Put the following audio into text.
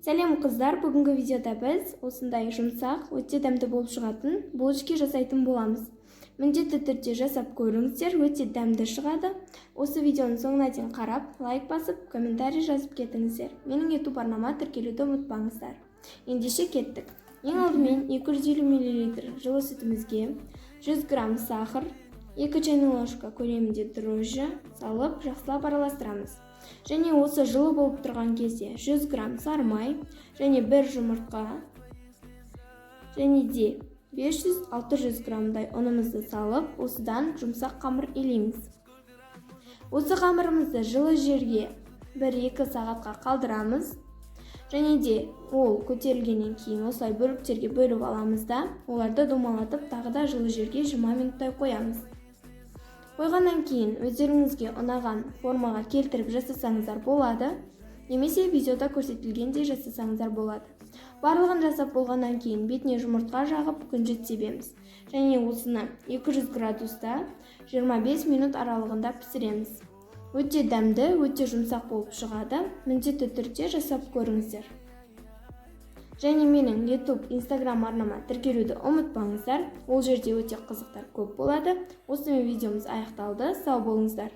Сәлем, қыздар! Бүгінгі видеода біз осындай жұмсақ, өте дәмді болып шығатын булочки жасайтын боламыз. Міндетті түрде жасап көріңіздер, өте дәмді шығады. Осы видеоның соңына дейін қарап, лайк басып, комментарий жазып кетіңіздер. Менің YouTube арнама тіркелуді ұмытпаңыздар. Ендеше кеттік. Ең алдымен 250 мл жылы сүтімізге 100 грамм сахар, 2 чайный ложка көлемінде дрожжи салып, жақсылап араластырамыз. Және осы жылы болып тұрған кезде 100 грамм сары май және бір жұмыртқа және де 500-600 граммдай ұнымызды салып, осыдан жұмсақ қамыр илейміз. Осы қамырымызды жылы жерге 1-2 сағатқа қалдырамыз. Және де ол көтерілгеннен кейін осылай бөліктерге бөліп аламыз да, оларды домалатып, тағы да жылы жерге 20 минуттай қоямыз. Қойғаннан кейін өздеріңізге ұнаған формаға келтіріп жасасаңыздар болады немесе видеода көрсетілгендей жасасаңыздар болады. Барлығын жасап болғаннан кейін бетіне жұмыртқа жағып, күнжіт себеміз және осыны 200 градуста 25 минут аралығында пісіреміз. Өте дәмді, өте жұмсақ болып шығады. Міндетті түрде жасап көріңіздер. Және менің YouTube, Instagram арнама тіркелуді ұмытпаңыздар. Ол жерде өте қызықтар көп болады. Осымен видеомыз аяқталды. Сау болыңыздар!